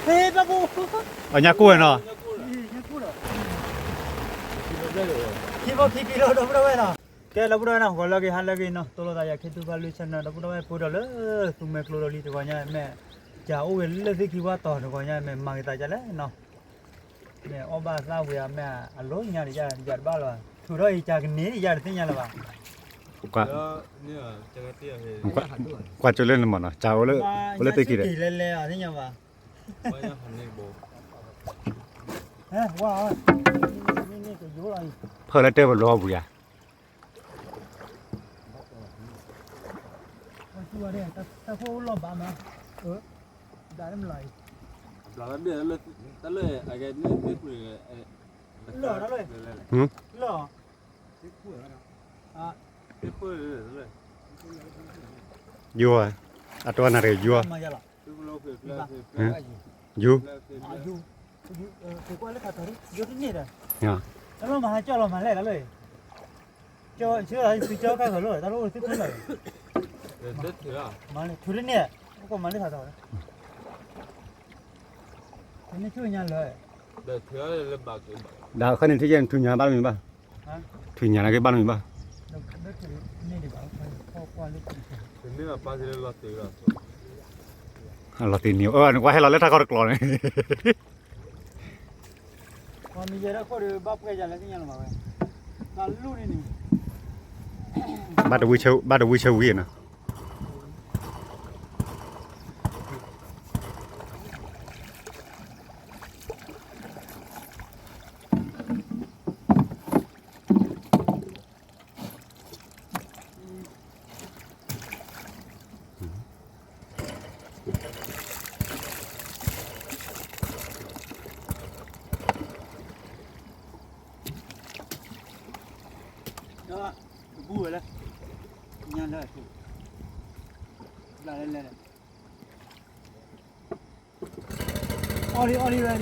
ဟ့ၣ်ဘၣ်ဘိ အညါကိၢ်ဝဲနီၤ, ခံဘိခံကံလီၤ ဒီပုၢ်ဒီဝဲၢ်နီၤ, ကဲ ဒီပုၢ်ဒီဝဲၢ်နီၤ ဂီၤလၢအဂ့ၤ ဟါလၢအဂ့ၤနီၤ တိၢ်လိာ်သးယၤခ့တူၢ်ဖးလွံၢ် channel ဒီပုၢ်ဒီဝဲၢ် ပူၤဒီးလၢသူမဲာ်ကျိဒီးလံတဂီၤညါမ့ၢ် ကအိၣ်ဝဲလၢသ့ၣ်ခံဝါတီၤတဂီၤညါမ့ၢ် မၤက့ၤသးဒ်လဲၣ်နီၤ မ့ၢ်အီၣ်ဘၣ်သးဝံၤအမ့ၢ်အလိၤညါ ယၤတဘၣ်လၢၤဘၣ် ထုးထီၣ်အံၤကၤကန့ၢ် ယၤတသ့ၣ်ညါလၢၤဘၣ် ကွၢ်ကၠိလၢနမၤနီၤ ကၤအိၣ်လၢ အိၣ်လၢသ့ၣ်ခံဒီး လဲၤလဲၤအီၤသ့ၣ်ညါဘၣ် ဟဲဝါ ဖၢလၢတဲပလီပူၤယၤ တၢ်ဖိလီၤဘၣ်မး တၢ်လၢ တၢ်လၢ အကဲ လီၤ တၢ်လၢ လီၤ ယိၤ အတဝါနၤတဂ့ၤ ယိၤ ယိၤ တလီၤမၤဟါကၠီလီၤမၤလဲၣ်တၢ်လၢ ကၠီဆၢသုကၠီခါဃၢၤလီၤ တၢ်လၢအိၣ်သ့ၣ်ဖိလီၤ ထုးတန့ၢ် ကမၤလၢထးထီၣ် နဆိညါလၢ ဒီးခါန့ၣ် ထံၣ်ယဲၢ်နထုညါဘၣ်တမံၤဘၣ် ထုညါနာ်က့ဘၣ်တမံၤဘၣ် လီၤတံၢ်နံၤ လီၤတံၢ်နံၤအိၣ်ဝဲဟဲလီၤလၢထးခီတကျိၤန့ၣ် ဘၣ်တဝံဆၢ ဘၣ်တဝံဆၢဝံၤနီၤ တဘူၣ်ဝဲလဲၣ် ညါလၢအထူ ဘျးလဲၣ်လဲၣ် အီၣ်လံ အီၣ်လံဝဲလံ တ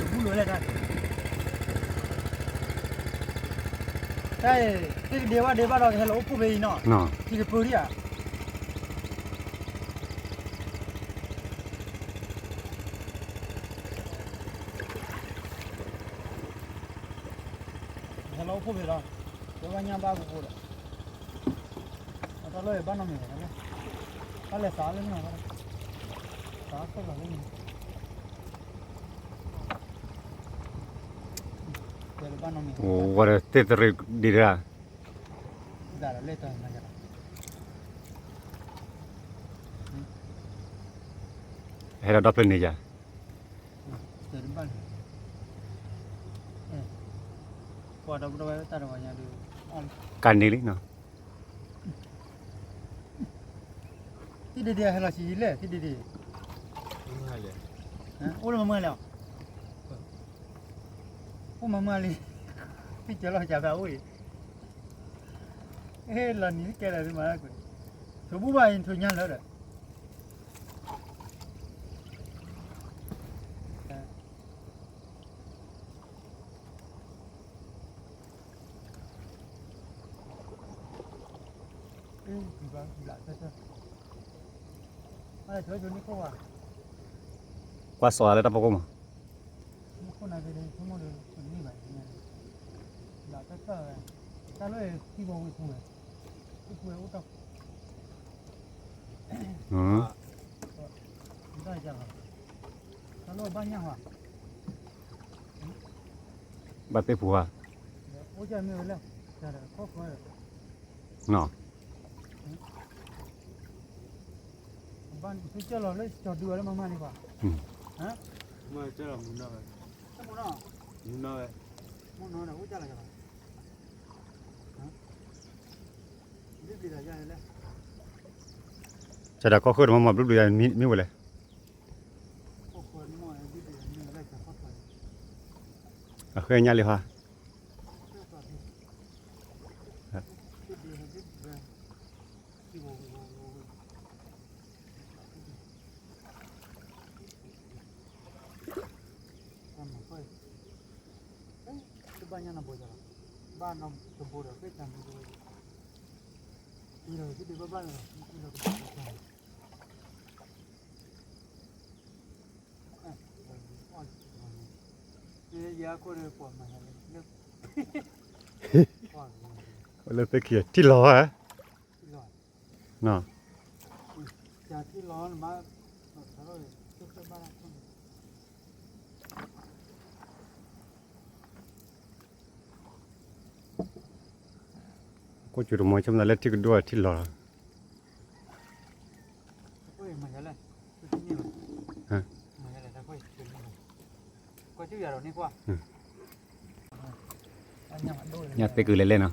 ဘူၣ်လၢလဲၣ်တၢ် တၢ်အံၤ သ့ၣ်ကဒ့ဘၣ်ဒ့ဘၣ်ဒီး ကဟဲလီၤအိၣ်ဖှိၣ်ဖဲအံၤနီၤ ထံကပၢဒံးဧါ ဟဲလီၤအိၣ်ဖှိၣ်ဖဲလီၤ ကဘၣ်ညၣ်ဘၣ်ကပူၤဒီး အတၢ်လီၢ်အံၤဘၣ်နီတမံၤဘၣ် ဘၣ်လဲၤသးလၢန့ၣ် သးခိၣ်လီၤလၢန့ၣ် တဲဘၣ်နီတမံၤ ဝဲဒီးသ့ၣ်သရံးဒံးတဂၤ ဒၣ်ဒီးလဲၣ်တၢ်မၤယၤလီၤ ဟဲဒီးဒီဖျၢၣ်န့ၣ်ယၤ တဲတဘၣ်န့ၣ် ပှၤဒီပုၢ်ဒီဝဲၢ်တၢ်တဝါညါဒီး ကန့ၢ်လံနီၤ သ့ၣ်ဒ့ဒ့ဟဲလီၤဆံးလဲၣ် သ့ၣ်ဒ့ဒ့ အိၣ်လၢမၤမုၢ်လံ အိၣ်မၤမုၢ်လံ သ့ၣ်ကၢလီၤကၢဖဲအိၣ်အံၤ လီၤနံၤကဲလၢာ်မၤကွံာ် ထိးဘူၣ်ဘၣ်အံၤ ထိးညါလၢာ်ဒီး ကွၢ်စိးလၢတၢ်ဖီခိၣ်မး ဘၣ်သ့ၣ်ပူၤဧါ နီၤ တၢ်ဒီးကီၢ်ဃၢၤတမံၤမ့ၢ်ဘျုးဘျုးယၤမ့ၢ်ဝဲလဲၣ် အဃဲညါလံဟါ တဘၣ်ညါနဘိးယၤလီၤ ဘၣ်နတဘိးဒီး ဖဲတၢ်မံၤတဝဲ လၢသ့ၣ်ခံထံၣ်လီၤဧါ, ကိၣ်စူၤတမီၤ ဆၢမနုၤလၢထံကဒိၣ်ထံလီၤလီၤ, ညၣ်သ့ၣ်ကုာ်လဲၤလဲၣ်နီၤ,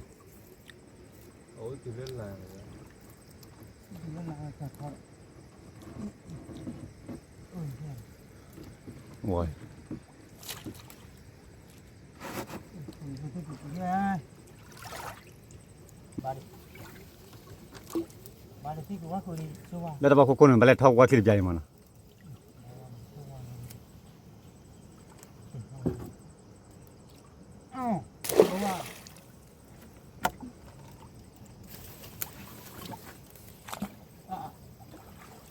လၢတၢ်ဘၣ်ခိၣ်ခိၣ်န့ၣ် ဘၣ်လဲၤထီၣ်ဝါချံတပျၢ်အံၤမးနီၤ.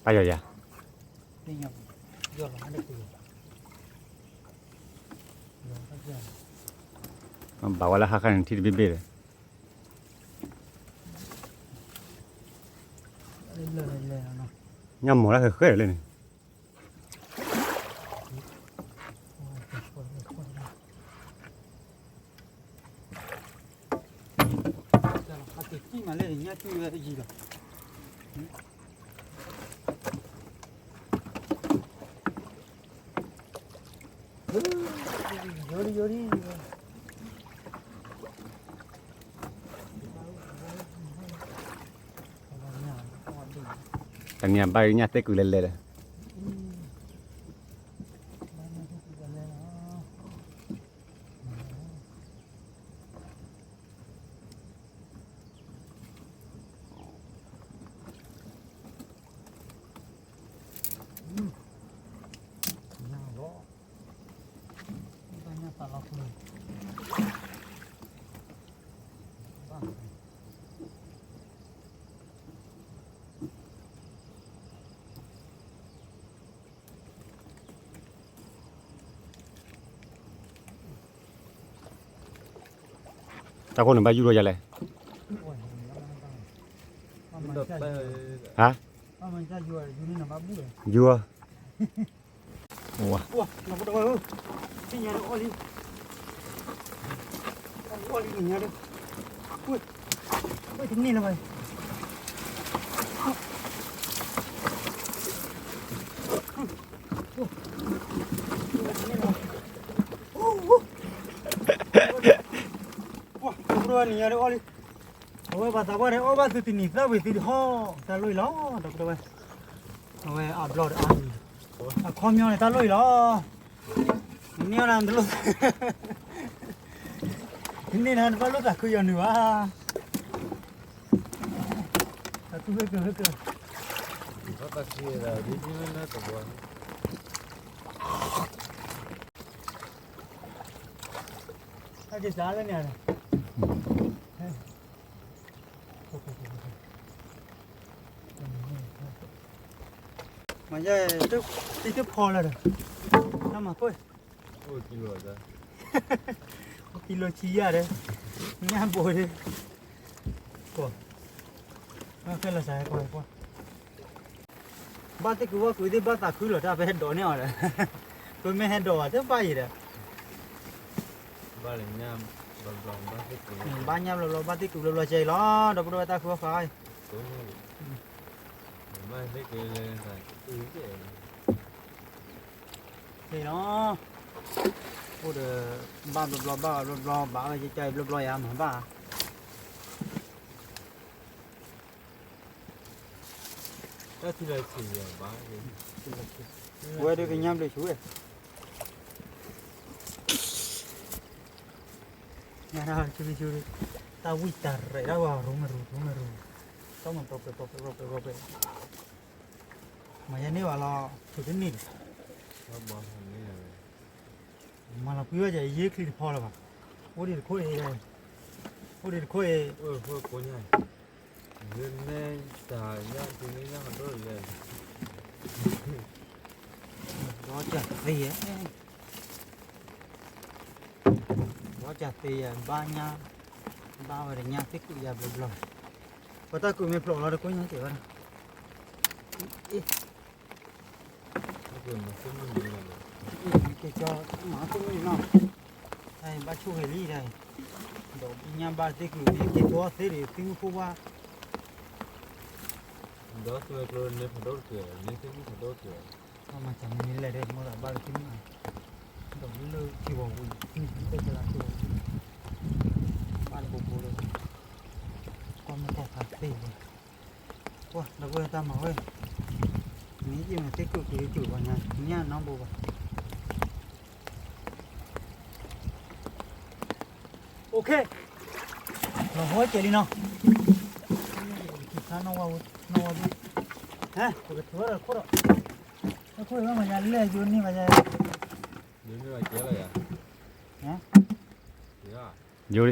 ပၢ်ယီၤယၤ, ဘၣ်ဝဲလၢဟါခါန့ၣ် ထံတဘ့ၣ်ဘ့ၣ်ဒီး ညၣ်မီၤလၢဃဲဃဲလၢန့ၣ် တနံၤအဘၣ်ညၣ်သ့ၣ်ကုာ်လဲၤလဲၤဒီး တၢ်ခိၣ်န့ၣ်ဘၣ်ယူၢ်ထီၣ်ယၤလဲၣ်, ဟါ, ယူၢ်, ဝါ, နံၤညါဒီးအီၣ်လံ, အဝဲဘၣ်သးပှၢ်ဒီးအီၣ်ဘၣ်သုတနံၤသၣ်ဝံၤသုတဟီၣ်တၢ်လိၣ်အံၤလီၤ ဒီပုၢ်ဝဲၢ်, အဝဲအဘျီဒီးအါလံ, အခီပညီန့ၣ်တၢ်လိၣ်အံၤလီၤ, နန့ၢ်အီၤနတလိၣ်, နန့ၢ်နတဘၣ်လိၣ်သးခုယီၤနုာ်ဘၣ်, တၢ်သူၣ်ဝဲၢ်ကၢၤဝဲၢ်ကၢၤ တၢ်က့ၤစးလၢန့ၣ်, မၤယဲ, တံၤတဖီလၢဒီး, တၢ်မၤကွၢ်, ကံလိာ်ဆံယၢ်ဒီး, ညၣ်ဘိဒီး, ကွၢ်, ဖဲလီၤစးကွၢ်ကွၢ် ဘၣ်သ့ၣ်ကူဘၣ်ကူသ့ၣ်ဘၣ်သးခုလီၤတၢ်ဖဲဟဲဒိးန့ၢ်အီၤဒီး, ပမ့ၢ်ဟဲဒိးဘၣ်တဘၣ်အံၤဒီး, ဘၣ်ညၣ်ဘျီဘျီဘၣ်သ့ၣ်ကူဘျီဘျီကဲအံၤလီၤ ဒီပုၢ်ဝဲၢ်တၢ်ဃုအီၣ်ဃာ်အံၤ, ကဲလီၤ, အိၣ်ဒီး, ဘၣ်ဘျီဘျီဘၣ်ဘျီဘျီဘၣ်ဝဲကဲအံၤဘျီဘျီယၤမၤဘၣ် တၢ်ထံလီၤဆံးယၤဘၣ်, ဝဲဒုးကညါဘျုးဆူဝဲ, ညါတၢ်ဆူဆူ, တၢ်ဝံၣ်တၢ်ရဲၣ်ဒၣ်ဝဲရိမ့ၢ်ရူၤရိမ့ၢ်ရူၤ, တၢ်မၤပျီပျီပျီပျီပျီပျီပျီ, မၤယဲန့ၢ်ဘၣ်လီၤ, ထုးတန့ၢ်, မၤလီၤကွံာ်ဝဲယဲယ့ချံတဖီလၢၤဘၣ်, အိၣ်ဒံးတခိၣ်အံၤ, အိၣ်ဒံးတခိၣ်အံၤ, ညါ လၢနဲတၢ်ညါ တုၤလၢညါကဒိၣ်လဲၣ်, ဒီးတၢ်သ့, ဒီးတၢ်သ့ယၤ ဘါညါ, ဘါဝဲတညါသ့ၣ်ကူၣ်ယၤဘျီဘျီ, ပှၤတၢ်ကူၣ်မ့ၢ်ဖျိးလီၤတကိးညါကဲဘၣ်, အ့ က့ၤကၠီမၤသ့ၣ်မုၢ်နီၤ, တၢ်ဘၣ်ဆိၣ်ဂ့ၤလံတၢ်, ဒီးဘံညါဘၣ်သ့ၣ်ကူၣ်န့ၣ် က့ၤကၠီသ့ဒံးသ့ၣ်မုၢ်ဖိဝါ, ဒီးသွဲကျိန့ၣ်ဖးဒိၣ်တက့ၢ်, န့ၣ်သ့ၣ်မုၢ်ဖးဒိၣ်တက့ၢ်, မၤစၢၤမ့ၢ်လဲၣ်ဒီး မ့ၢ်သးဘၣ်လၢသ့ၣ်မုၢ်, ဒီးလၢထံဝီၤပူၤန့ၣ် သ့ၣ်ကလါဆိ, ဘၣ်တဘိဘိလၢ, ကီၢ်မ့ၢ်ကီၢ်ခါသ့ၣ်လၢ ကွၢ် ဒီပုၢ်ဝဲၢ်တၢ်မၤဝဲ, မ့ၢ်ယံာ်မ့ၢ်သ့ၣ်ကူၣ်က့ၤကူၣ်ပှၤညါ ညၣ်နီတဘိဘၣ်, အိၣ်ခ့, လီၤဟိကဲးလံနီၤ, နီၢ်ဝါဘိ, ဟဲ ပကထူၣ်ဝဲဒီးခိၣ်ဒီး, ခိၣ်ဒီးမၤယၤလဲၣ် ယိၤန့ၢ်မၤယၤ, ယိၤန့ၢ်မၤကဲလီၤယၤ, ဟဲ ယိၤ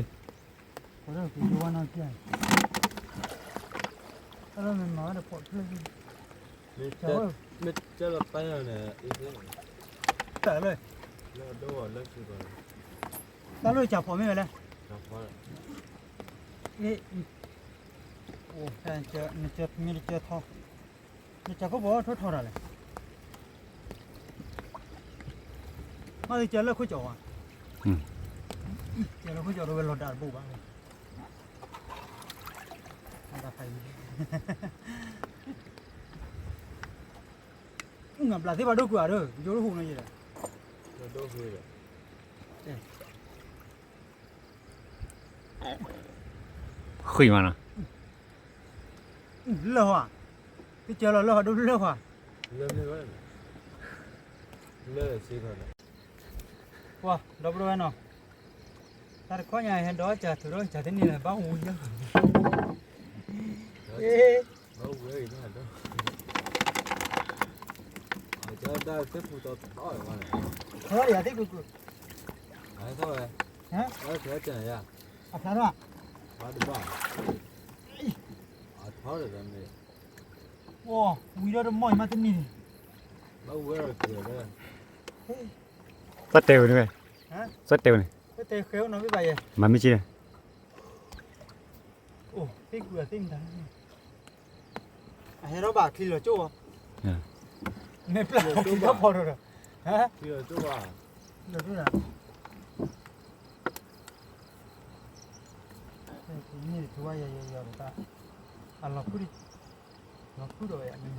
လံ, ဖိဒိၣ်က့ၤယိၤဝဲနီၢ်ကဲ, တၢ်လၢမ့ၢ်မၤဝဲဒီးဖီၣ်ဖျၢၣ်, မ့ၢ်ကဲလီၤပၢ်န့ၣ်, တၢ်လၢ, လၢဒိၣ်လၢဆံ, တၢ်လၢကၢ်ဖီၣ်မ့ၢ်ဝဲလဲၣ်, အိၣ်, နကၢ်မ့ၢ်တကၢ်ထီ, နကၢ်ခိၣ်ဘီထီထီတၢ်လဲၣ်, မ့ၢ်ကၢ်လၢခိၣ်ကၠီၤဝါ, ကၢ်လၢခိၣ်ကၠီၤဒီးဝဲလီၤဒၣ်တဘိဘၣ်, ဘျးသ့ၣ်ဘၣ်ဒိၣ်ကွာ်ဒီး ယိၤတဟူးနီၤယဲဒီး, ဃုမးနီၤ, လၢၢ်ဟီ, တကၢၤလီၤလၢၢ်ဟီဒိၣ်လၢၢ်ဟီ, လၢၢ်မ့ၢ်ဝဲ, လၢၢ်စ့ၢ်ကီး, ပှၤ ဒီပုၢ်ဝဲၢ်နီၤ, တၢ်တခီညါဟဲဒီးကၢ်ထုးဒီးကၢ်သ့ၣ်န့ၣ်လၢဘၣ်ဝံၤလၢ, ဘၣ်ဝံၤအံၤတၢ်ဒီး, ကၢ်ဒၣ်သ့ၣ်ပူၤတီတီဝဲန့ၣ်, ထီၣ်ယၤသ့ၣ်ပူၤပူၤ, ဟဲထီၣ်ဝဲ, ဟဲထီၣ်ယၤ, အဖျါထီၣ်, ဖျါတဘၣ်, အထီၣ်ဒီးမ့ၢ် ဝံၤဒီးတမီၢ်အံၤမးတနံၤန့ၣ်, ဘၣ်ဝဲဒီးကဲဒီး, သီၣ်တဲာ်ဝဲန့ၣ်ဝဲ, သီၣ်တဲာ်ဝဲန့ၣ်, သီၣ်တဲာ်ဃဲအိၣ်နီၤဘ့ၣ်ဘၣ်ယဲ, မၤမ့ၢ်က့ၤ, အိၣ်သ့ၣ်ကူၣ်အသ့ၣ်မတၤ, အဟဲထီၣ်ဘၣ်ချံလီၤကၠိၣ်, မ့ၢ်ပျၢ်ချံထီၣ်ဖီၣ်ဒီး, ချံလီၤကၠိၣ်ဘၣ်, လီၤကၠိၣ်ဒၣ် န့ၣ်တထူဝါယဲယဲယဲတၢ်, အလီၤခူၣ်, လီၤခူၣ်ဒီးယၤမ့ၢ်,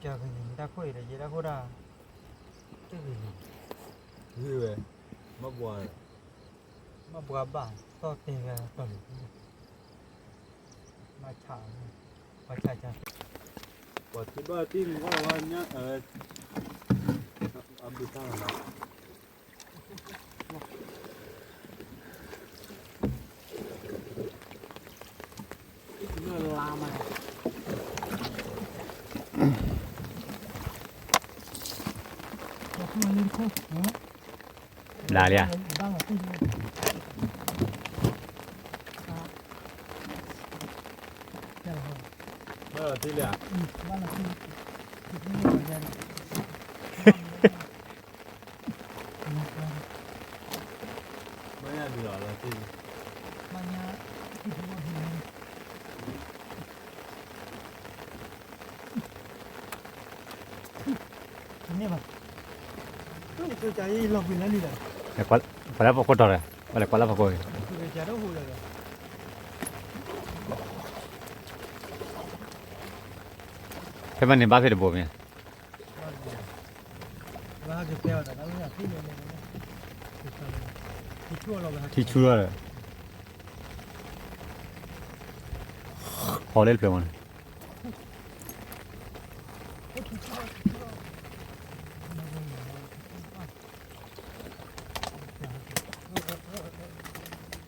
ကၢ်ကနံၤတၢ်ခိၣ်အံၤဒီးယဲတၢ်ခိၣ်ဒၣ်, တဂ့ၤလီၤ, ဂ့ၤဝဲ, ဘၣ်ဘှါ, ဘၣ်ဘှါဘၣ်, သီၣ်တဲာ်ဝဲတီၢ်လံၤ, ဘၣ်ဆၣ်, ဘၣ်ဆၣ်ဆၣ်, ပှၤတဘၣ်တ့ၢ်မူဘၣ်ဝဲညါ, အဘုတၢ်လီၤ လၢလါမး, ဘျါလံဧါ, ဘၣ်လီၤတံၢ်လံဧါ, ဘၣ်လီၤတံၢ်လံ, ဘၣ်ညါဒုးလီၤလီၤတံၢ်လံ, ဘၣ်ညါ, န့ၣ်ဘၣ်, လီၤကွံာ်လၢလံဒီး, ကွၢ်လၢဖီခိၣ်တီၤဒီး, ကွၢ်လၢကွၢ်လၢဖီခိၣ်, ဖဲမ့ၢ်န့ၣ်ဘၣ်ဖဲတဘိမ့ၢ် ထံဆူၣ်လီၤဒီး, ဖီလၢတဖျၢၣ်မးန့ၣ်,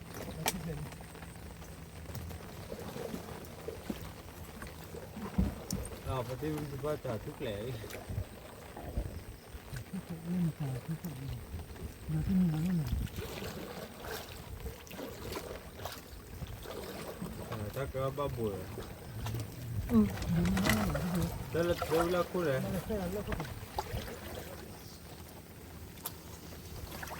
ပသ့ၣ်ဝံသပှၢ်တၢ်ထူၣ်ကျဲၤ, လၢတနံၤမးန့ၣ်, လၢတနံၤမးန့ၣ်, လၢ တၢ်ကဘၣ်ဘိးလီၤ, တၢ်လၢတၢ်လၢခိၣ်ဒီး လၢမၤ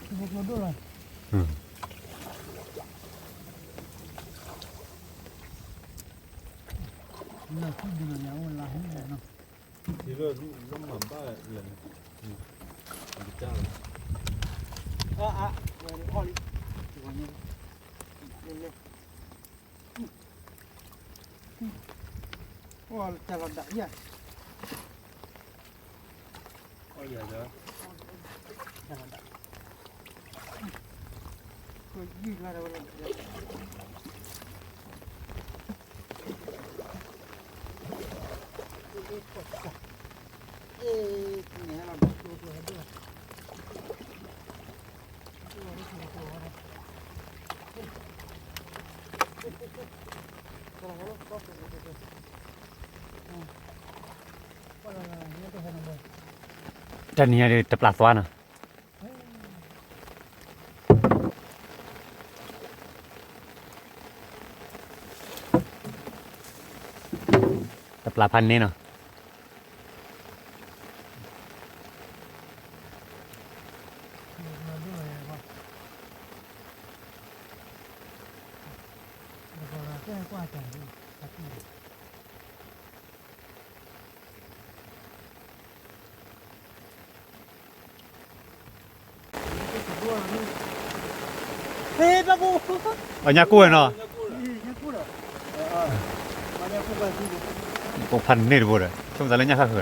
ဘၣ်လၢ ကလီ တၢ်လီၤဒၣ်ယၤ, တၢ်လီၤဒၣ်, ယုၢ်လၢ်ဝဲလီၤ, အ့ၣ် န့ၣ်လီၤဒၣ်ကျိကျိဟဲဒၣ် တၢ်နံၤညါဒီးတပျၢ်သွါနီၤ, တပျၢ်ဖးန့ၣ်နီၤ. အညါကိၢ်ဝဲနီၤ, ကိးဖးန့ၢ်တဘိဒီး ဆိကမိၣ်သးလၢညၣ်ဃၣ်ဃၢၤ,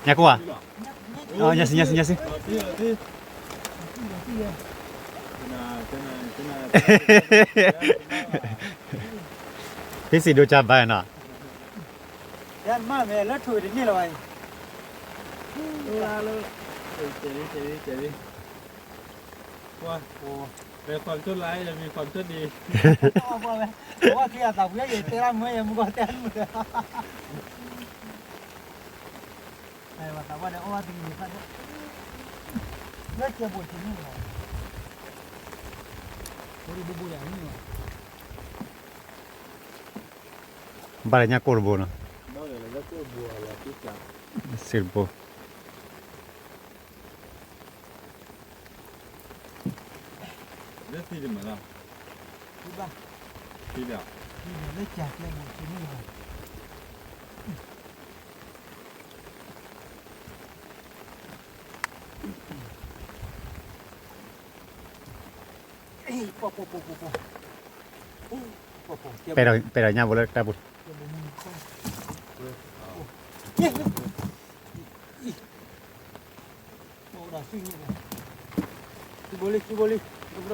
ညါကိၢ်ဧါ, ညါစံး ညါစံး ညါစံး, ဖံစံးဒိကၢ်ဘါနီၤ, မ့ၢ်လၢထွံၣ်တန့ၢ်လီၤဘၣ်အံၤ, လၢ ความชั่วร้ายยังมีความชั่วดี, ဝဲ ဝဲ ဝဲ ဝဲ ဝဲ ဝဲ ဝဲ သးဝဲဒီးအီၣ်ဝဲတဂ့ၤဖးဒိၣ်, လၢကဲဘိးထံန့ၣ်လီၤ, ဘၣ်လၢညၣ်ကိၢ်တဘိနီၤ, စံးတဘိ, လၢသံတမၤလီၤ, သံဘၣ်, သံဘၣ်, သံဘၣ်လၢကဲဘိးထံန့ၣ်လီၤ. ပဲာ်ဒီးညၣ်ဘိလၢတၢ်ပူၤ, ဘၣ်တပၤလ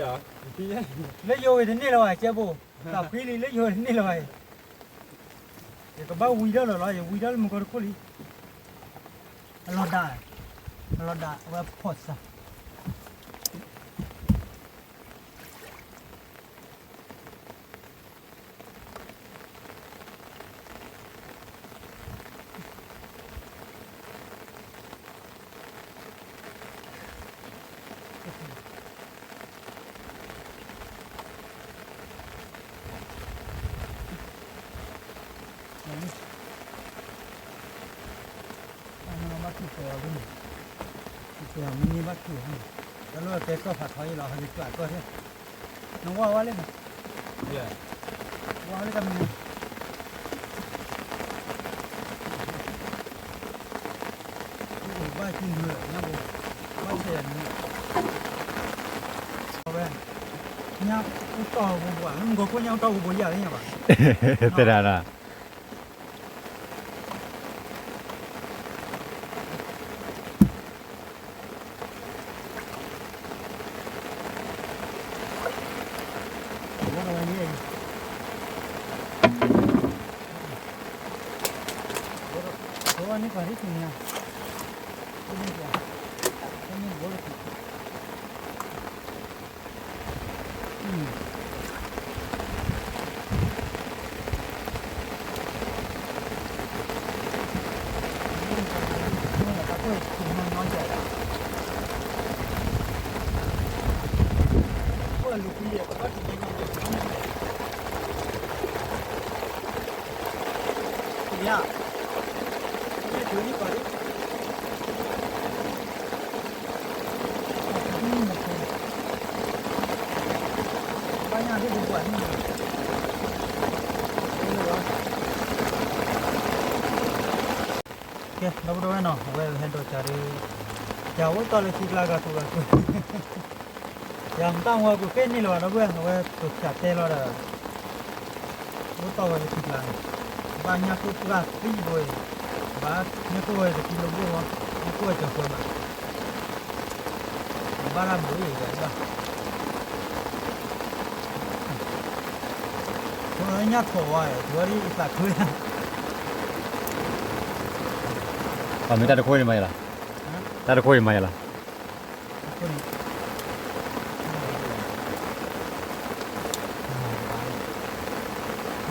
ံ, လၢယိၤဝဲတန့ၢ်လၢၤဘၣ် ကဲဘိး, တၢ်ဖှံလံလၢယိၤဝဲတန့ၢ်လၢၤဘၣ်အံၤ, ယကဘၣ်ဝံၤဒၣ်လီၤလီၤ ယဝံၤဒၣ်လၢမုၢ်ကီၢ်တခိၣ်လံ, အလီၤဒၣ်, အလီၤဒၣ် အဝဲဖီၣ်စၢ် ဘၣ်ထုးပှဲၤအီၤ, ထုးပှဲၤအီၤမ့ၢ်န့ၢ်ဘၣ်ထုးအီၤ, တၢ်လီၢ်တဲကီၢ်ဖးထီအံၤလီၤ ဟဲက့ၤကွၢ်ကီၢ်ထဲ, နဝါဝါလဲၣ်န့ၣ်, ဝါလၢတၢ်မနုၤ, ဘၣ်ကံၢ်နွံ, ဝဲ, ညၣ်အိၣ်တီၢ်ဘိဘိ, မုၢ်ကီၢ်ခိၣ်ညၣ်အိၣ်တီၢ်ဘိဘိယၤလၢညါဘၣ်, တဲဒၣ်ဒၣ်. အဝဲန့ၣ်ပှၤရ့ၣ်တန့ၣ်, န့ၣ်ပှၤ, န့ၣ်ဘိတန့ၣ်, ကဲ ဒီပုၢ်ဒီဝဲၢ်နီၤ အဝဲဟဲဒိးစးဒီး ယအိၣ်တီၢ်လၢထံကျါ ဂၤကိၤဂၤကိၤ ယမတၢ်မူအပူၤဃ့န့ၢ်လၢၤဘၣ် ဒီပုၢ်ဝဲၢ် အဝဲကဆးတဲလီၤဒီး အိၣ်တီၢ်ဝဲလၢထံကျါန့ၣ် ဘၣ်ညၣ်ကိၢ်ပှၢ်သံဘိအံၤ ဘၣ်ညၣ်ကိၢ်ဝဲတကံလိဘိၣ်ဝဲ ညၣ်ကိၢ်ဝဲကီၤဃၢမး ဘၣ်တၢ်ဘိအံၤယၤဘၣ် ညၣ်ထိးဝဲ ယဝဲဒ်ယသးခုယၤ အမ့ၢ်တၢ်တခိၣ်အံၤမၤယၤလီၤ တၢ်တခိၣ်အံၤမၤယၤလီၤ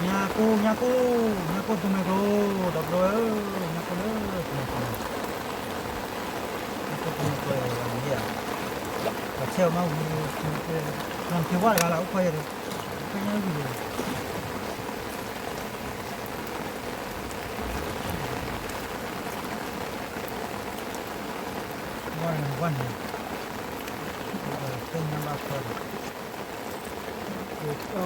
ညၣ်ကိၢ် ညၣ်ကိၢ် ညၣ်ကိၢ်တိၤမဲာ်ကျိ ဒီပုၢ်ဒီဝဲၢ်ဧၢ ညၣ်ကိၢ်လၢတိၤမဲာ်ကျိ ညၣ်ကိၢ်တိၤမဲာ်ကျိ ပှၤဆဲးအီၤမးဝံၤ နက့ၤဝါတဂၤလၢအိၣ်ဖီယဲၢ်ဒီး ဖီညါဝံၤ ဝါန့ၣ် ဝါန့ၣ် သ့ၣ်ညါဘၣ်ဖီဒီး ခံဘိ ခံ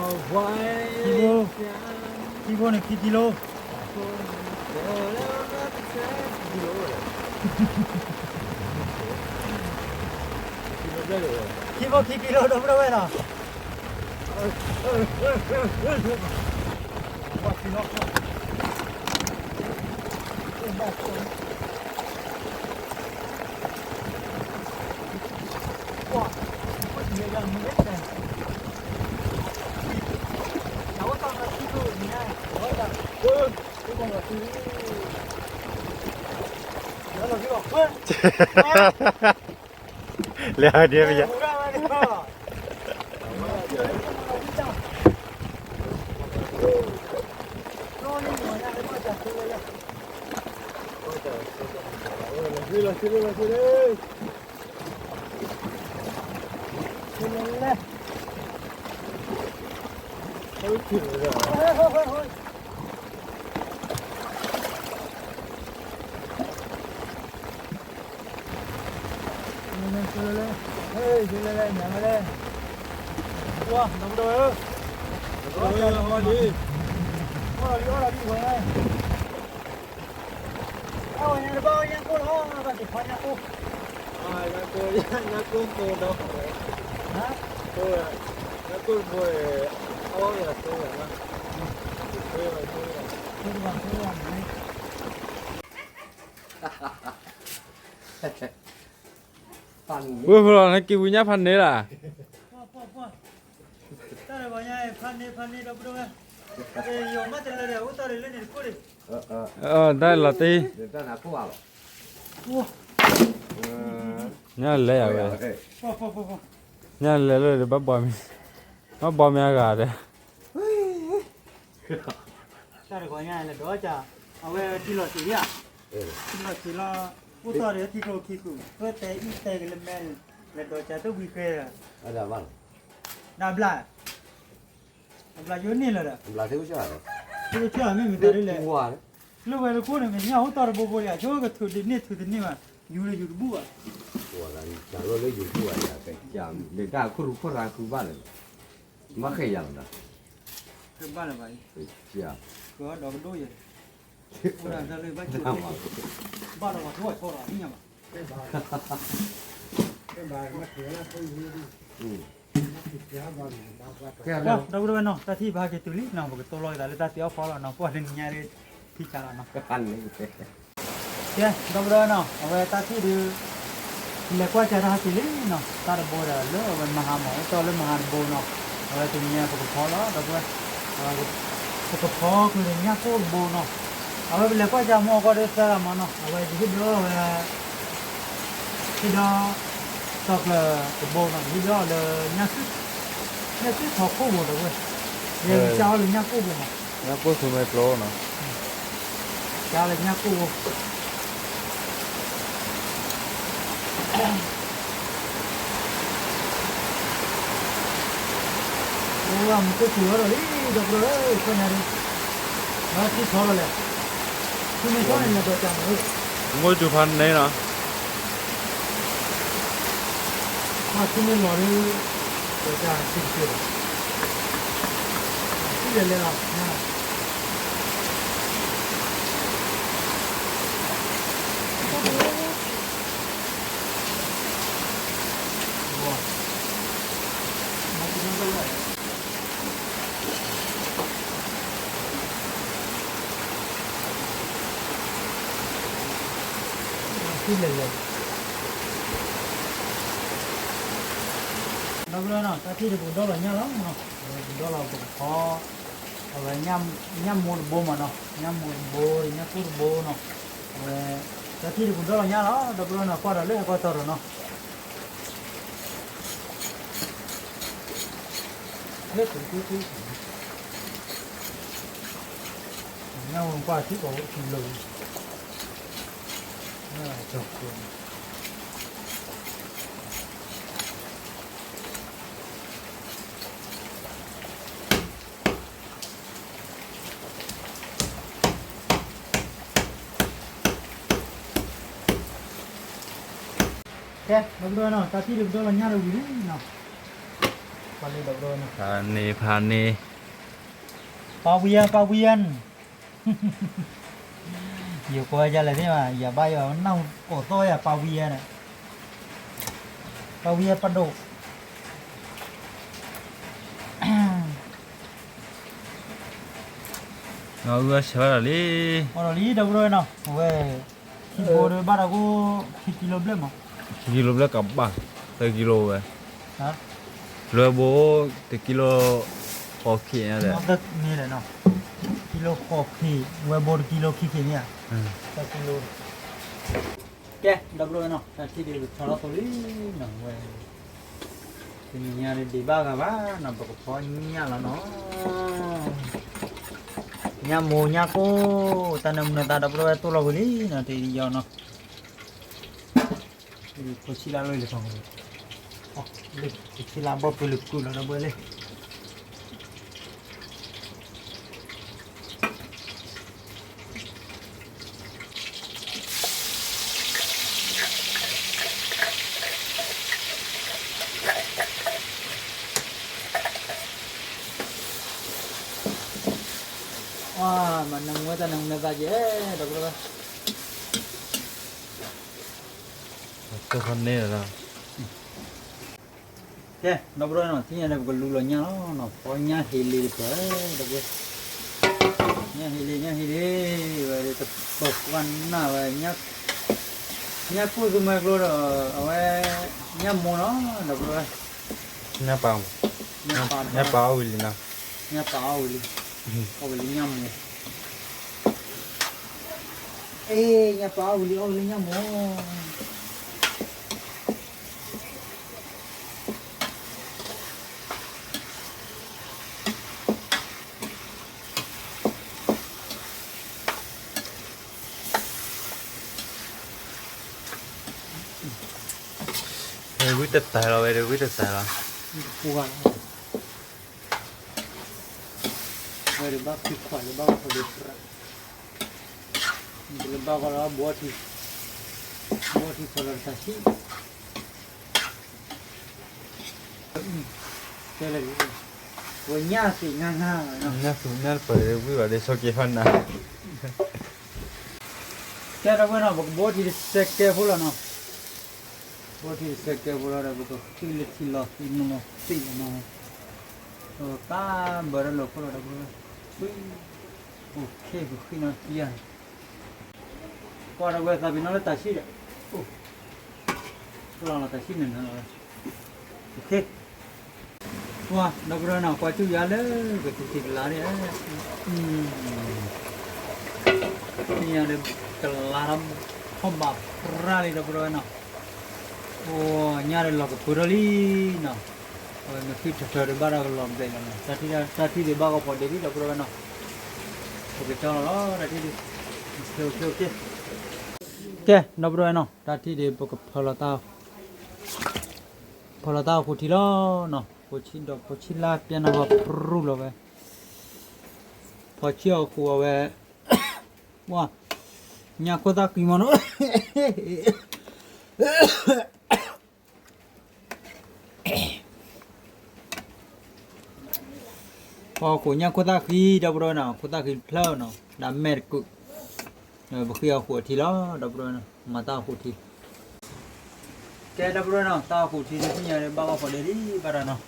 ဘိန့ၣ် ခံကံလိ ခံဘိခံကံလိ ဒီပုၢ်ဒီဝဲၢ်နီၤ လဲၤဒ်မ့ၢ်ယါ ဝ့ၢ်ဖိလီၤ နက့ၤဝံၤညါဖးန့ၣ်လၢ် တၢ်လီၤတ့ၢ် ညါလဲၤယၤဝဲ ညါလဲၤလၢဒီးဘၣ်ဘီမ့ၤ ဘၣ်ဘီမ့ၤအဂၤဒီး တၢ်တဂီၤညါလဲၤဒီးက အဝဲထံလီၤဆံးဧါ ထံလီၤဆံးလီၤ အိၣ်တီၢ်ဒီးထံကျိခံဃုာ် ဝဲတဲအံၣ်တဲကလၢမဲ လဲၤဒီးကတဝံၤဃဲ ဒၣ်ဘျၣ် အဘျၣ်ယိန့ၢ်လၢၤဒီး တကဆၢမ့ၢ်မတၤဒ်လဲၣ် လၢဝဲလၢခိၣ်န့ၣ် မ့ၢ်ညၣ်အိၣ်တီၢ်တဘိဘိလံ ဆိကထုးဒ်န့ၢ်ထုးတန့ၢ်ဘၣ် ယူၤလၢယူၤတဘူၣ်ဘၣ် လၢတၢ်ခိၣ်ရူခိၣ်ရါဃုဘၣ်လၢ မ့ၢ်ဃဲယၤလီၤဒီး ဘၣ်လၢၤဘၣ် ဒီကဒိၣ်ယဲ ဘၣ်လီၤဘၣ်ဒိၣ်အဆီလီၤ မ့ၢ်ညါဘၣ် ဒီပုၢ်ဒီဝဲၢ်နီၤ တၢ်ထံၣ်ဘၣ်က့ၤတုၤလံနီၤ တၢ်ထံၣ်ဘၣ်က့ၤတုၤလံနီၤ ပကတိၤလီၤက့ၤသးလၢတၢ်သ့အီၣ်ဖီလီၤနီၤ ပှၤလၢညါလၢထံဆးလီၤနီၤ ကဲ ဒီပုၢ်ဒီဝဲၢ်နီၤ အဝဲတၢ်ထံၣ်ဒုး လဲၤကွၢ်ကၢ်တၢ်ဟးက့ၤလံနီၤ တၢ်တဘိဒီးလၢအဝဲမဟါမး အိၣ်တီၢ်လၢမဟါတဘိနီၤ အဝဲတနံၤညါပကဖီလီၤ ဒီပုၢ်ဝဲၢ် ပကဖီက့ၤညၣ်ကိၢ်တဘိနီၤ အဝဲပလဲၤကွၢ်ကၢမိၢ်ကီၢ်ဒီးသၢဂၤမးနီၤ, အဝဲယဟ့ၣ်ဘျီအီၣ်ဝဲ ဟ့ၣ်ဒီး သီကျၢၤတဘိနီၤ, ယဟ့ၣ်ဘျီအီၣ်လၢ ညၣ်စုထီခိၣ်ဘိဒီးဝဲ, ယကၢအီၣ်လၢညၣ်ကိၣ်ဘိမး, ညၣ်ကိၣ်သူမဲကျိနီၤ, ကၢလၢညၣ်ကိၣ်ဘိ အိၣ်မူခိၣ်စူၤဝဲဒီးလံ ဒီပုၢ်ဒီဝဲၢ်ဧၢ, ခီညါဒ်, ဒီးထံဆီလီၤလဲၣ်, ထံမ့ၢ်ဆီန့ၣ်လဲၤဒီးတၢ်မ့ၢ်, မူခိၣ်စူၤဖးန့ၣ်နီၤ, ထံမ့ၢ်လီၤဒ်, ဒီးတၢ်စံးတက့ၢ်ဒီး, ထံလဲၤလဲၤလီၤ, ထံလဲၤလဲၤ, ဒီပုၢ်ဒီဝဲၢ်နီၤ တၢ်ထံၣ်ဒ်ပကဒီလီၤညၣ်လီၤ, ပကဒီလီၤပကဖီ, အဝဲ, ညၣ်မိၢ်တဘိမးနီၤ, ညၣ်မိၢ်တဘိဒီးညၣ်ကိၣ်တဘိနီၤ, အဝဲ, တၢ်ထံၣ်ဒ်ပကဒီလီၤညၣ်လီၤ ဒီပုၢ်ဒီဝဲၢ်နီၤ, ကွၢ်ဒီးလၢဟဲကွၢ်တီဒီးနီၤ, ညၣ်ဝဲကွၢ်ထံၣ်ပှၤဝဲထံလၢာ်, ကဲ ဒီပုၢ်ဒီဝဲၢ်နီၤ, တၢ်ထံၣ်ဒ်ပကဒီလီၤညၣ်ဒီးဝံၤလံနီၤ, ဖးန့ၢ်ဖးန့ၢ်, ပာ်ဝံၤယါ ပာ်ဝံၤယါန့ၣ်, ယကွၢ်ယါလဲၣ်သ့ၣ်မး ယဘၣ်ယီၤနၢ်ကိးသီယၤ ပာ်ဝံၤယါန့ၣ်, ပာ်ဝံၤယါပဒိၣ် အီၣ်ဒီးလံ ဒီပုၢ်ဒီဝဲၢ်နီၤ, အဝဲ ခံဘိဒီးဘၣ်ဒီးကိၣ် ခံကံလိဘျဲၣ်မး, ခံကံလိဘျဲၣ်ကဘၣ်, သၢကံလိဝဲ, လွဲဘိ တကံလိ ဃိးခံန့ၣ်, ကံလိဃိးခံ, ဝဲဘိတကံလိခံခံန့ၣ်ဧါ, သၢကံလိ ကဲ ဒီပုၢ်ဒီဝဲၢ်နီၤ, တၢ်ထံၣ်ဒ်ပဆီလီၤသိလံနီၤ, ဝဲ တနံၤညါဒ်ဒံးဘၣ်ဂၤဘၣ်နီၤ, ပကဖီညၣ်လီၤနီၤ, ညၣ်မိၢ်ညၣ်ကိၣ် တၢ်နၢမူနသါ ဒီပုၢ်ဒီဝဲၢ်တိၢ်လီၤဝံၤလံနီၤ, တယီၤနီၤ, ဖိဆံးလၢလီၤလံ, ဖိဆံးလၢဘီၣ်ပှဲၤလၢကုၢ်လီၤ ဒီပုၢ်ဝဲၢ်လံ မၤနၢမူဝဲတၢ်နၢမူနသါက့ၤ ဒီပုၢ်ဒီဝဲၢ်, ကဲ ဒီပုၢ်ဒီဝဲၢ်နီၤ, ထံၣ်ညါဒီးပကလူလီၤညၣ်လီၤနီၤ, ဖီညၣ်ဟ့လ့ၤတပၢၢ် ဒီပုၢ်ဝဲၢ်, ညၣ်ဟ့လ့ၤ ညၣ်ဟ့လ့ၤ, ဝဲတပၢၢ်ကွၢ်နၢ်ဝဲ, ညၣ်ကိၣ်သူမွဲကျိဒီး အဝဲ ညၣ်မိၢ်နီၤ ဒီပုၢ်ဝဲၢ်, ညၣ်ပၢ်, ညၣ်ပၢ်အီၣ်ဝံၤလံနီၤ, ညၣ်ပၢ်အီၣ်ဝံၤလံ, အီၣ်ဝံၤလံညၣ်မိၢ်, အ့ ညၣ်ပၢ်အီၣ်ဝံၤလံ အီၣ်ဝံၤလံညၣ်မိၢ် ဝံတတၢၢ်လီၤဝဲဒီး ဝံတတၢၢ်လီၤ, ဝဲဒီးဘၣ်ဖုခွးလၢဘၣ်ခီဒီးပြး, ဒီးဘၣ်ဃီလီၤဘီထံ, ဘီထံခီလီၤတၢ်ဆံး, တဲလၢ, ဝဲညၣ်သ့ၣ်ငါငါ, ညၣ်သူညၣ်ပၢၢ်ဝံၤဘၣ်ဒီး ဆိက့ၤဖးနၤ, ကဲ ဒီပုၢ်ဝဲၢ်နီၤ ပကဘီထံတစဲးကဲဖိလီၤနီၤ, ဘီထံတစဲးကဲဖိလီၤဒီး ပကဃံလၢထံလီၤသံနီၤသ့ၣ်နီၤ, ပကဘၢဒီးလီၤဖိလီၤဒီး ပက, အိၣ်ခ့ပဃံနီၤသံယါ, ကွၢ်ဒီးဝဲသးပ့ၤနီၣ်လၢတၢ်ဆံးဒီး, အိၣ်, လီၤလီၤတၢ်ဆံးန့ၣ်နီၤလီၤ, အိၣ်ခ့ ကွၢ် ဒီပုၢ်ဒီဝဲၢ်နီၤ ကွၢ်ကၠူၣ်ယါလၢ ကသံၣ်သံၣ်ကလါန့ၣ်, ညၣ်ဒီး ကလါထီၣ်ထီၣ်ဘးပြၢ်လံ ဒီပုၢ်ဒီဝဲၢ်နီၤ, အိၣ်ညၣ်ဒီးလီၤကပၢၤထီၣ်လံနီၤ, အဝဲမ့ၢ်ဃံၣ်ထီၣ်ထီၣ်ဒီးဘၣ်ဒီးကလီၤဘျဲးလီၤနီၤ, တၢ်ထံၣ်ဒီးဘၣ်ကီဖီဒ့လံ ဒီပုၢ်ဒီဝဲၢ်နီၤ, ပကကၠီလီၤလီၤ တၢ်ထံၣ်ဒီး, ကဲ ဒီပုၢ်ဒီဝဲၢ်နီၤ တၢ်ထံၣ်ဒီး ပကဖၢလီၤတၢ် ဖီလီၤတၢ်အိၣ်ဃိထံလီၤနီၤ, ဖိဆံးဒီးဖိဆံးလၢပျဲနီၤ ဟီပြူၢ်လီၤဝဲ, ဖီဆံးအီၤဃိအဝဲ, ဝါ, ညၣ်ခိၣ်သၣ်ဃံမနီၤ, ဖီအီၤဃိညၣ်ခိၣ်သၣ်ဃံ ဒီပုၢ်ဒီဝဲၢ်နီၤ, ခိၣ်သၣ်ဃံတဖျၢၣ်နီၤ ဒီးမဲာ်တကုး, ပဃံအီၤဃိအထံလီၤ ဒီပုၢ်ဒီဝဲၢ်နီၤ, မၤတၢ်အိၣ်ဃိထံ ကဲ ဒီပုၢ်ဒီဝဲၢ်နီၤ, တၢ်အိၣ်ဃိထံဒ်သ့ၣ်ညါဒီး ဘၣ်ကီဖီဒ့လံ ဘၣ်တၢ်နီၤ, ညၣ်အိၣ်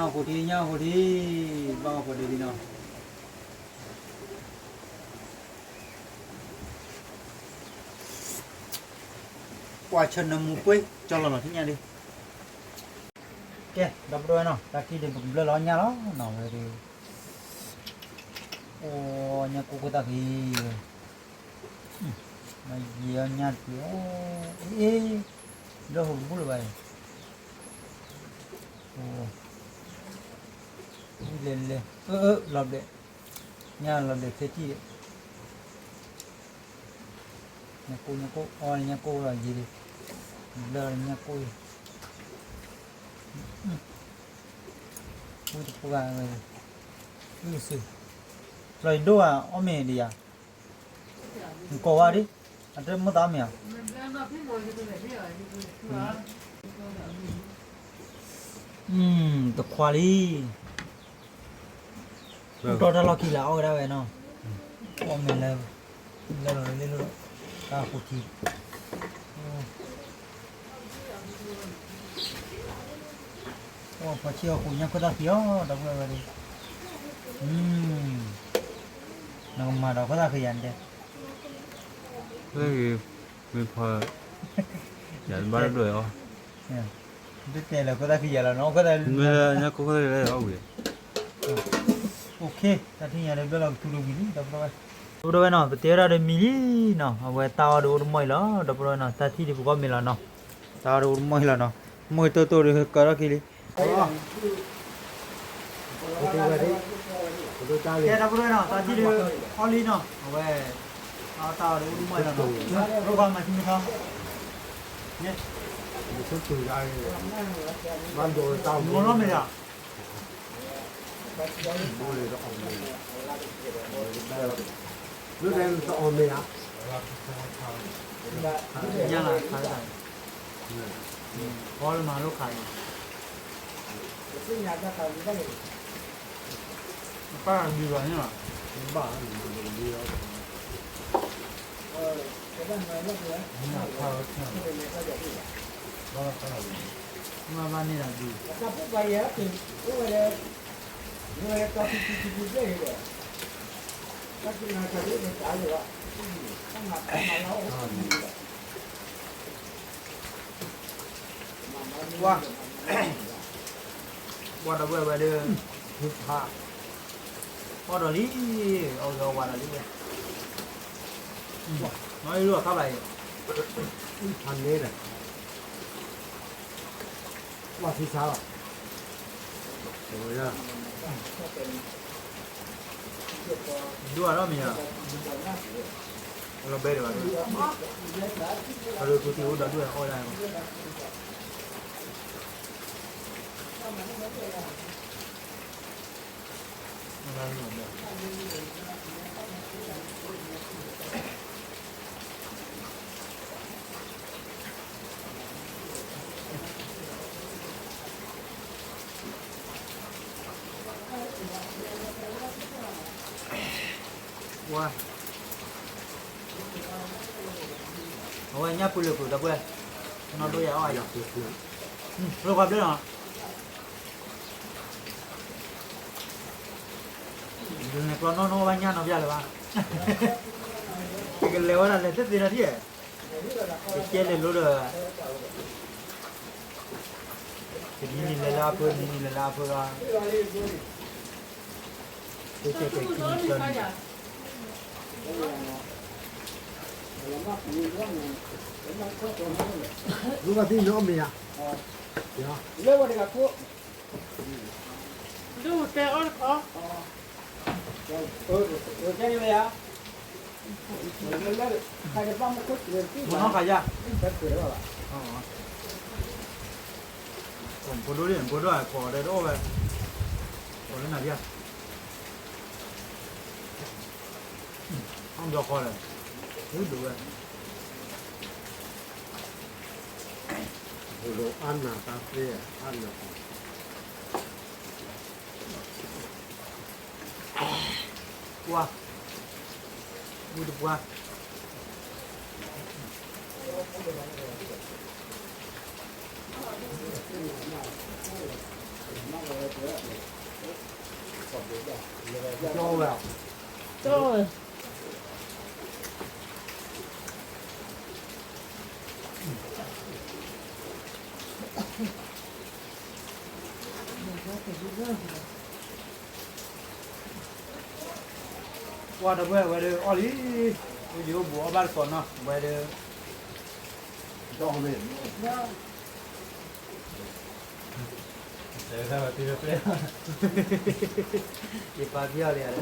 ဃိထံ ညၣ်အိၣ်ဃိထံ, ဘၣ်ကီဖီဒ့လံနီၤ, ပှၤဆၢနၢမူပှ့ၤ ကၠီလီၤနီၤ သ့ၣ်ညါဒ်, ကဲ ဒီပုၢ်ဒီဝဲၢ်နီၤ, တၢ်ထံၣ်ဒီး ပကဘျၢလီၤညၣ်လီၤနီၤ, ဝဲဒၣ် အိၣ်ညၣ်ကိၢ်ခိၣ်သၣ်ဃံ, မ့ၢ်ယံာ်အီၤညၣ်တက့ၢ်, အ့ၣ်, ဒီးဟိၣ်ကဘူၣ်လၢၤဘၣ်အံၤ, လဲၤလဲၤ, အၢ အၢ လီၤဘျဲး, ညၣ်လီၤဘျဲးခဲကံၣ်ဒီး, ညၣ်ကိၢ် ညၣ်ကိၢ် အီၣ်ညၣ်ကိၢ်လီၤယံာ်ဒီး, ဘျၢလီၤညၣ်ကိၢ်အံၤ, ဝံတပှၢ်ဝဲ, အုၣ်စူၤ, ဖျီၣ်ယဒိၣ်ဧါ အီၣ်မ့ၤဒံးယၤ, နကိးဝဲဒံး, အတမ့ၢ်သးအီၣ်မ့ၤဧါ, တခွါလံ, အိၣ်တီတၢ်လီၢ်ခံလၢအီၣ်ဝဲဒၣ်ဝဲနီၤ, အီၣ်မ့ၤလၢ, လၢလီၤလၢလ့လိၣ်, တၢ်ဃိထံ အိၣ်ဖီဆံးအီၤဃိညၣ်ခိၣ်သၣ်ဃံအီၤ ဒီပုၢ်ဝဲၢ်ဝဲဒၣ်, နကမၤဒီးခိၣ်သၣ်ဃံယၤန့ၣ်, မ့ၢ်ဖီ, ယၤဘၣ်ဒိၣ်အီၤ, တတဲလၢခိၣ်သၣ်ဃံယၤလီၤနီၤ, ခိၣ်သၣ်, မ့ၢ်လၢညၣ်ခိၣ်ခိၣ်သၣ်ဃံလၢအီၣ်ဝံၤ, တၢ်ထံၣ်ညါဒီးဘျၢလီၤကထူတဝံၤလံ ဒီပုၢ်ဝဲၢ်, ဒီပုၢ်ဝဲၢ်နီၤ, ပတဲဝဲဒၣ်ဒီးမံၤလံနီၤ, အဝဲတၢ်အီၣ်ဒီးအိၣ်တမီၢ်အံၤလီၤ ဒီပုၢ်ဝဲၢ်နီၤ, တၢ်ထံၣ်ဒီးပကီၢ်မ့ၤလီၤနီၤ, တၢ်အီၣ်ဒီးအိၣ်တမီၢ်အံၤလီၤနီၤ, မီၢ်အံၤတိၢ်တိၢ်ဒီးကၢထီၣ်ခံလံ, ကဲ ဒီပုၢ်ဝဲၢ်နီၤ, တၢ်ထံၣ်ဒီး အီၣ်လံနီၤ, အဝဲ, အတၢ်အီၣ်ဒီးအိၣ်တမီၢ်အံၤလီၤနီၤ, ရိၣ်ဃီမၤဆူမ့ၢ်ထီ, မ့ၢ်လီၤမ့ၢ်ယၤ မ့ၢ်တအီၣ်မ့ၤဧါ, ညၣ်လၢခါတခါ, ဃီလၢမၤလိခါအံၤ, ပၢ်ဒုးဘၣ်န့ၣ်လီၤ, ဘၣ်, မ့ၢ်ဘၣ်န့ၣ်ဒီးဒုး, ဝါ, ဝါဒီပုၢ်ဝဲၢ်ဝဲဒၣ်, ဖး, အီၣ်ဒီးလံ, အီၣ်ဒီးဝါဒီးလံဝဲ, နီၢ်အံၤလူၤအခါဘၣ်အံၤ, ဖးန့ၣ်ဒီး, ဝါသံဆါလီၤ, ဒိၣ်အါထီၣ်မ့ၢ်ဧါ, လီၤဘဲဒံးဘၣ်, အဒိၣ်တူၢ်တံၢ်အိၣ်ဒီးဒိၣ်အီၣ်ဒၣ်, ဝါ, အဝဲညၣ်ပူၤလၢပူၤဒီပုၢ်ဝဲၢ်, နီၢ်ဒိၣ်ယၤအီၣ်ယၤ, ရိၣ်ဃီဘျၢနီၤ, လဲၤကျီနီၢ်နီၢ်ဘၣ်ညၣ်နီၢ်ပျၢ်လၢၤဘၣ်, ကလဲၤဝဲဒၣ်လဲၤသ့သ့လီၤဒ်, ကကဲလဲၤလိဒီး, တနံၤနံၤလဲၤလၢအဖၢ တနံၤနံၤလဲၤလၢအဖၢလီၤ. ကဲကဲကဲ ကံကၢန့ၣ် ဘုဘၣ်သံနီအီၣ်မ့ၤယၤ, လၢဝဲတဂၤခိၣ်, ဒုးတဲအီၣ်တခီ, တဲန့ၣ်ဝဲယၤ, မနီၢ်ခါယၤ, ဖိဒိၣ်ဒ် ဖိဒိၣ်အဖီဒီးတအိၣ်ဝဲ, ဖီလၢနၤယၤ, အီၣ်ဘျီဃီဒီး, ဒုးဒုးဝဲ, ဖိဒိၣ်အါနၢ်တၢ်သ့အါနၢ်, ပှၤ, ဝံတပှၢ် ကၠီဝဲ, ကၠီဝဲ, ပှၤတဝဲဝဲဒၣ်အီၣ်လံ, ဝံယိအိၣ်ဘူးအီၣ်ဘၣ်တကိးနီၤ ဝဲဒၣ်, တဲဝဲဒၣ်ဝဲပ့ၤဝဲပျဲၢ်, ယပာ်ပျဲၢ်အီၤလံ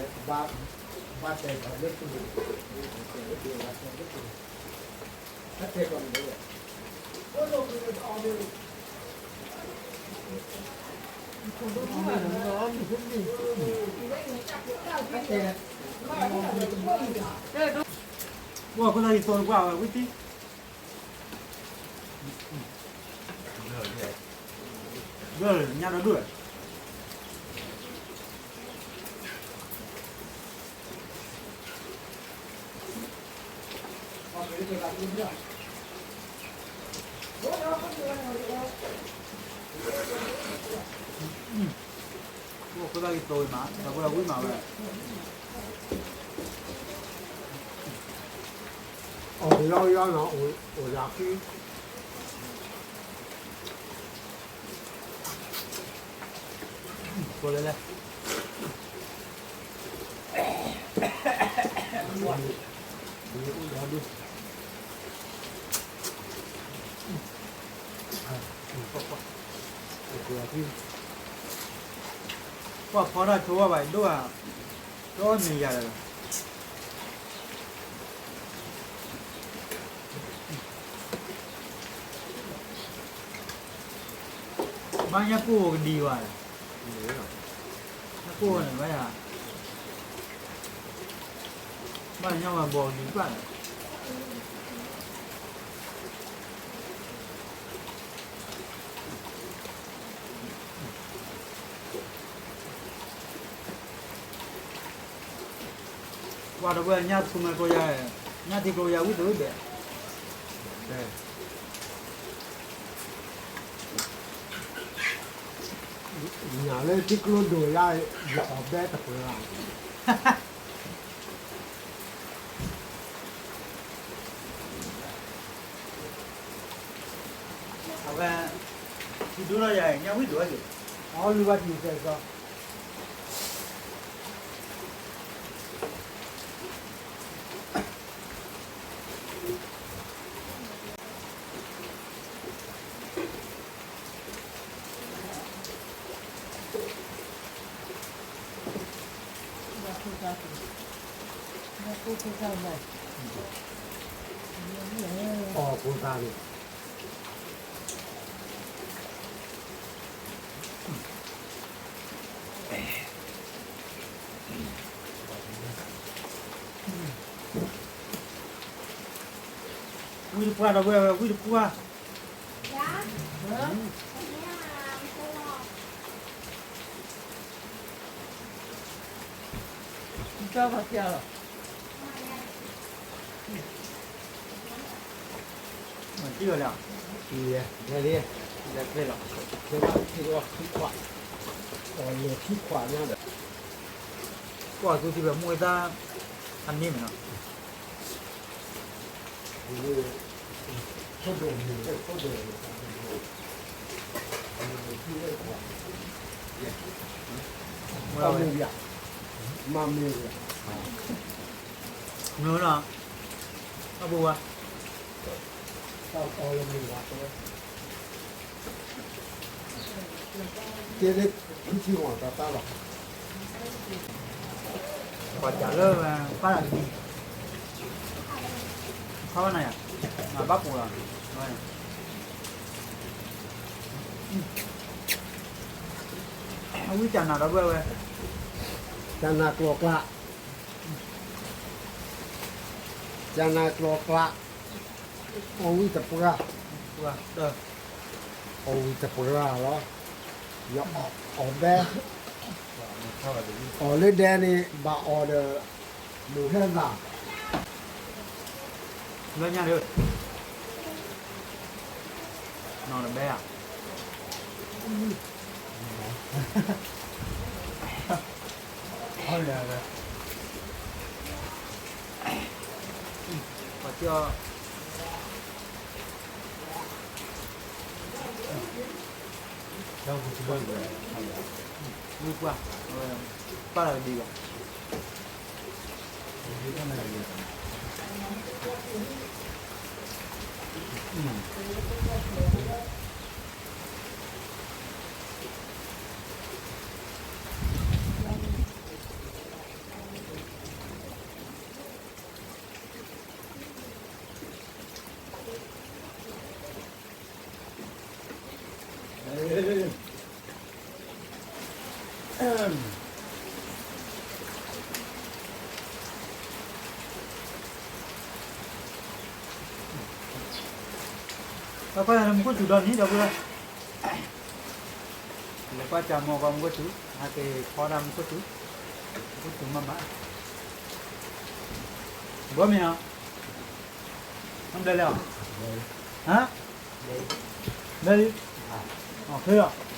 ဧါ, ဘၣ်တဲ, ဘၣ်တဲလၢ, ဘၣ်တဲလၢ, ပှၤခိၣ်သၣ်ယသိတပှၢ်ဝဲဝံသံ, ညၣ်ဒိၣ်ဒိၣ်ဝဲ, ပှၤခိၣ်သၣ်ယသိဝဲမး တၢ်ဖိတၢ်ဝံၣ်မးဝဲ, အီၣ်ကယီကယီနီၤ အိၣ်လၢခံ ကိးလဲၣ်လဲၣ်, ပှၤဖီတၢ်ဆိဝဲဘၣ် ဒိၣ်ဧါ, တအီၣ်မ့ၤယၤလၢၤဘၣ်. ဘၣ်ညၣ်ကိၢ်ဝဲကဒံဘၣ်, ညၣ်ကိၢ်ဝဲန့ၣ် ဘၣ်ယၤ, ဘၣ်ညၣ်ဝဲဘီကဒံပၢ်န့ၣ် ပှၤတဝဲညၣ်ထူမဲကျိယါ, ညၣ်ထံကျိယါဝံၣ်တဝံၣ်ဘဲ, ညၣ်လၢထံကျိဒိၣ်ယါ, ယအီၣ်ဘဲတပှဲၤဘၣ်. အဝဲ, ထံဒိၣ်ထီၣ်ယၤ ညၣ်ဝံၣ်ဒိၣ်ဝဲက့ၤ, အီလူၤဘၣ်ထံစဲးစီ အီၣ်ဖိသၣ်န့ၣ် ဝံတပှၢ်ဒီးဝဲဝဲ ဝံတပှၢ်, တၢ်ဘၣ်ဖျါလီၤ. မ့ၢ်ထံၣ်ဝဲလဲၣ်, လဲၤလံ, လဲၤချ့လီၤ, ချ့ဘၣ်ထံၣ်ဝဲခံခွး, လဲၤခံခွးညါဒီး, ကွၢ်သူထံၣ်ဝဲမိၢ်ဝဲသၣ်, အန့ၣ်မ့ၢ်နီၤ. မ့ၢ် မ့ၢ် မ့ၢ် မ့ၢ် မ့ၢ် ကဲလၢ ထံထံဂီၤတၢ်တၢ်လီၤ. ပှၤစးလၢ ပၢ်တၢ်ကဒံ ခီဝဲနၤယၤ မၤဘၣ်ပူၤလီၤ. အဝံစးနၤဒီပုၢ်ဝဲၢ်, စးနၤကျိၤကျါ, စးနၤကျိၤကျါ, အီၣ်ဝံၣ်တပှၢ်, အီၣ်ဝံၣ်တပှၢ်လီၤ, ယအီၣ်ဘဲ, အီၣ်လၢဒဲန့ၣ် ဘၣ်အီၣ်ဒီး မုၢ်ဟဲသၣ် လၢညါဒီး နီၢ်တဘဲဧါ, ပှၤကၠီ ဝံပှၢ် ပၢ်တၢ်ကဒံလီၤ. ပှၤကွၢ်ယၤလၢမူခိၣ်စူၤဒီနံၤဒီပုၢ်ဝဲၢ်, လဲၤကွၢ်ကၢမိၢ်ပှၤမူခိၣ်စူၤ, ဟဲက့ၤဖီဒၣ်မူခိၣ်စူၤ, မူခိၣ်စူၤမးမး, ဘီမ့ၢ်ဧါ, ဘျဲလဲၣ်ဧါ, ဟါ, ဘျဲလံ, အီၣ်ချ့လီၤ.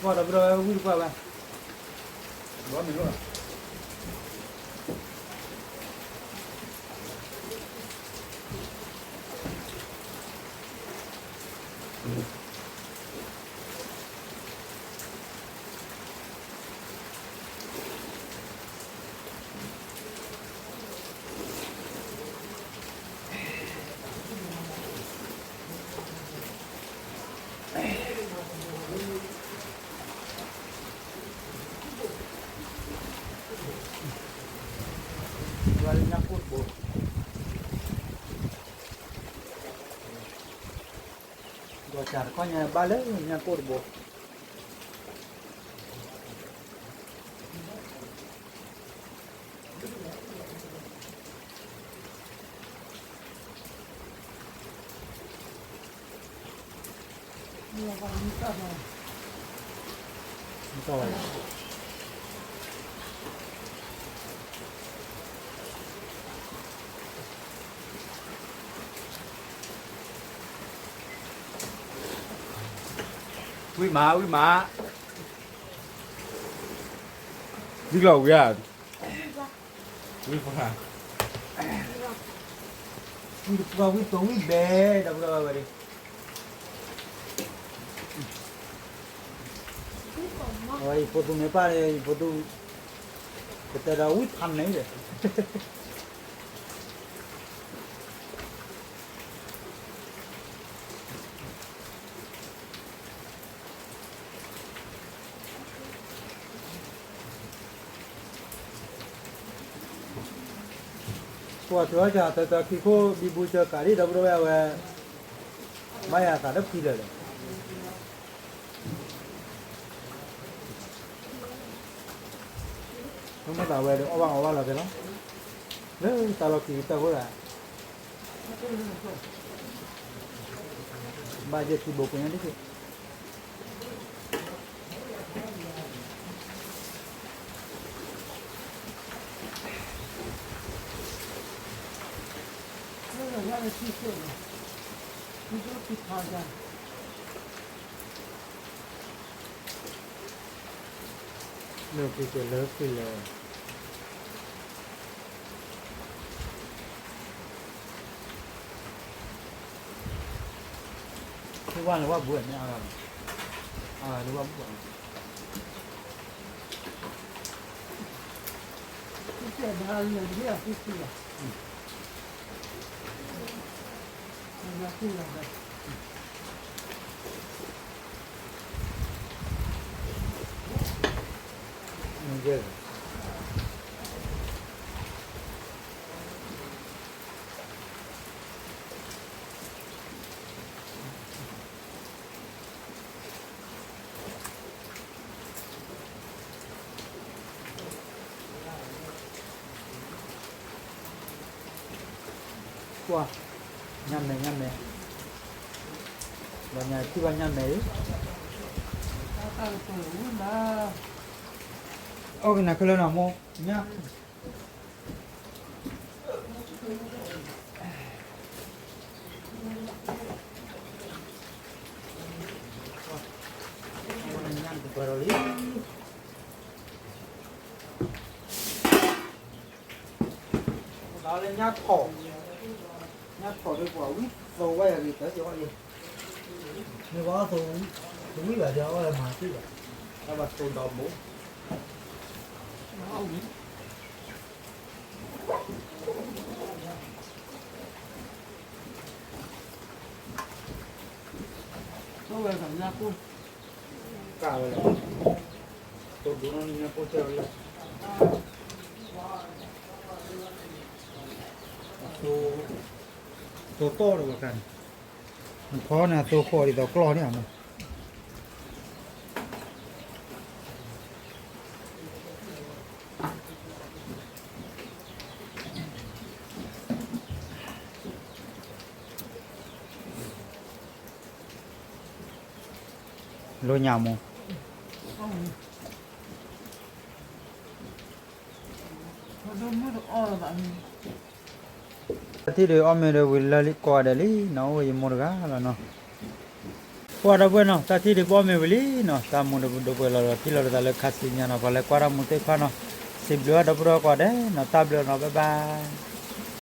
ကွၢ်ဒီပုၢ်ဒီဝဲၢ်ဝံၣ်တပှၢ်ဝဲ, ဘီမ့ၢ်လီၤ. ဘၣ်လၢညါကိၢ်တဘိ, ဒီးစးတခီညါဘၣ်လၢညါကိၢ်တဘိ. ဝံၣ်မး ဝံၣ်မး, ဝံၣ်လီၤဝံၣ်ဧါ, ဝံၣ်ပှၢ်, ဝံၣ်တပှၢ် ဝံၣ်တိၤ ဝံၣ်ဘဲ, ဒီပုၢ်ဒီဝဲၢ်ဝဲဒၣ်, အဝဲယဖိသူမ့ၢ်ပၢ်န့ၣ် ယဖိသူ, ကတဲဒီးဝံၣ်ဖးန့ၣ်ဒီး ကွၢ်ထီၣ်ကၢ် တၢ်တၢ်ခံခိၣ် ဘံဘူစၢၤကးဒံး ဒီပုၢ်ဒီဝဲၢ်အဝဲ, ဘၣ်ယၤသးတဖှံလၢာ်ဒီး, မ့ၢ်သးဝဲဒီး အီၣ်ဘၣ်အီဘၣ်လီၤက့ၤလီၤ, လၢတၢ်လီၢ်ခံကတၢၢ်ဖိဒၣ်, ဘၣ်ယဲၢ်ထံဘိးကွံာ်ညါတက့ၢ်. လၢက့ၤက့ၤလၢက့ၤလၢ လၢဝါလၢဝါဘူးမ့ၢ်အါဂၤလီၤ, အါဂၤလၢဝါဘူးဘၣ်. ကွၢ်, ညၣ်မဲာ် ညၣ်မဲာ်, လီၤညါထံၣ်ဘၣ်ညၣ်မဲာ်အံၤ, အီၣ်ကနၤခဲလၢာ်နီၤမိၢ်, ညၣ် လၢညၣ်ထီၣ်, ညၣ်ထီၣ်ဒ်ပှၤဝံသိဝဲယၤဂ့ၤတၢ်ကီအံၤ, မ့ၢ်ဝဲအီၣ်သိ, တဝံဘၣ်ဒီးအီၣ်လၢမၤသံဘၣ်, တၢ်ဘၣ်သိဒီးဘိ ဝဲညၣ်ပိၢ်, ကၢ်ဝဲလၢ, သိဒိၣ်နီၢ်ညၣ်ပိၢ်တဲဝဲလၢ, သိ, သိတီၢ်ဒီးဝဲခါန့ၣ်, နဖီန့ၣ်အသိဃီဒ်သိးကျီၢ်န့ၣ်မး. လိၣ်ညၣ်မိၢ်, တၢ်ထံၣ်ဒုးအီၣ်မ့ၤဒီးဝံၤလၢာ်လံကိးဂၤဒဲးလံနီၤ, အိၣ်ဝဲယမိၢ်တဂၤလီၤနီၤ. ပှၤဒီပုၢ်ဝဲၢ်နီၤ, တၢ်ထံၣ်ဒုးပအီၣ်မ့ၤဝံၤလံနီၤ, တၢ်မူဒီးပဒိးပှဲၤလီၤဒီးထံၣ်လီၤဒီးသးလၢခါဆူညါနီၤ, ပှၤလၢကွၢ်တၢ်မူသ့ၣ်တဖၣ်နီၤ, စံးဘျုးဘၣ်ဒီပုၢ်ဒီဝဲၢ်ကိးဂၤဒဲးနီၤ, တၢ်ဘျုးနီၤ, bye bye.